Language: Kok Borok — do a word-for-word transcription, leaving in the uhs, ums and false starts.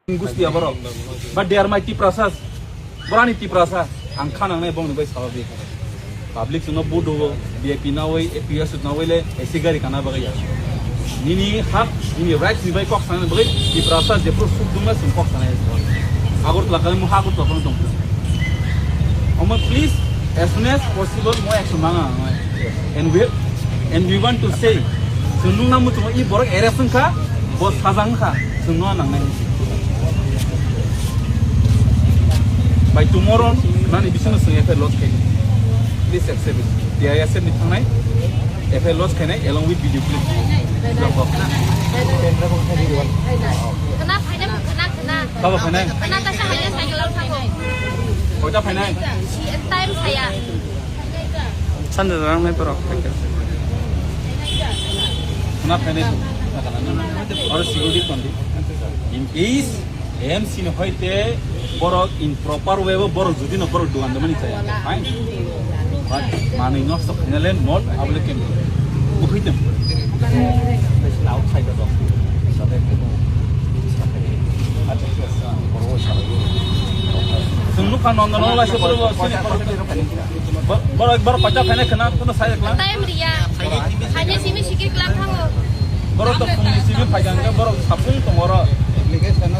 Gusti aborok. But they are my Tiprasas. Borani Tiprasa. Ang kha nangnai bongni bai sababik. Public chwngno vote rwo, V I P nawi, A P S nawi le A C gari kana bagwi ya. Nini hak, nini rights ni bai kok sana bagwi, Tiprasa jephru suk dungna chwng kok sana ya. Agartala kali mo Agartala kono tong. Omo please, as soon as possible mo action manga. And we, and we want to say, chwng nung namu chwng i borok arrest wngkha, bo sajang wngkha, chwng no nangnai. By tomorrow, nani bisingo chwng F I R lodge khaidi. Please accept it. T I S F ni thangnai, F I R lodge khainai along with video clip. Khna phaina, khna, khna. Baba phainai. Khna ta sa hanya sa yolong thango. Koita phainai. Si time saya. Sanda rang nai borok. Khna phainai. Oro security kondi. In case M C ni hoite borok in proper way bo borok jodi no borok dugan de mani chaya. Fine. But manwi nosto khaina le not available. Bukhai tem. Outside the door. Chwng nukha nondo no laisa borok sini borok. Bo-, borok, borok pacha phainai khwna, khwna sai ekla. Time riya. Hanya simi sikir kelam thango. Borok to phungni simi phaigang khe borok sapung tong oro. Application o